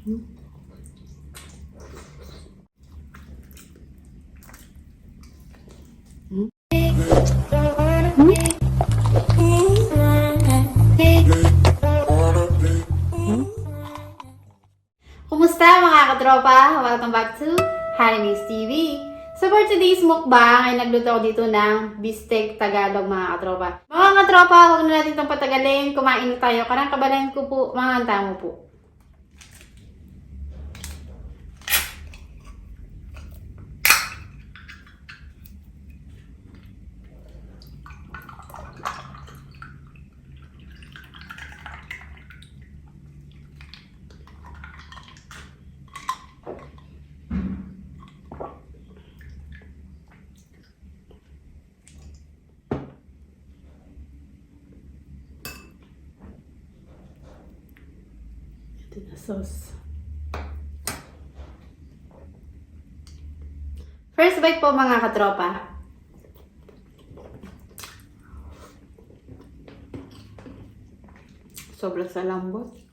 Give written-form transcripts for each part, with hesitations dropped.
Kumusta, mga katropa? Welcome back to Hanimis TV. So for today's mukbang ay nagluto ako dito ng bistek Tagalog, mga katropa. Mga katropa, huwag na natin itong patagalin. Kumain na tayo. Karang kabalain ko po, mga tamo po. Ito na sauce. First bite po, mga katropa. Sobrang sa lambot.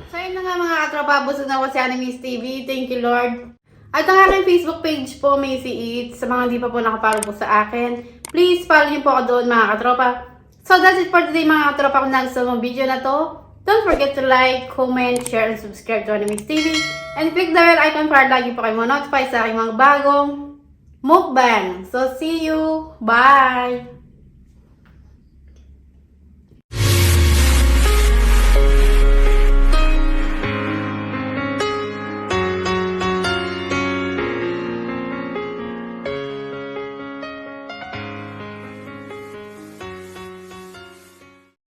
So yun na nga, mga katropa, busog na ako si Animes TV. Thank you, Lord. At ang aking Facebook page po, Macy Eats. Sa mga hindi pa po naka-follow po sa akin, please follow niyo po ako doon, mga katropa. So that's it for today, mga katropa. Kung nagustuhan mo video na to, Don't forget to like, comment, share, and subscribe to Animix TV. And click the bell icon para lagi po kayo ma-notify sa aking mga bagong mukbang. So, see you! Bye!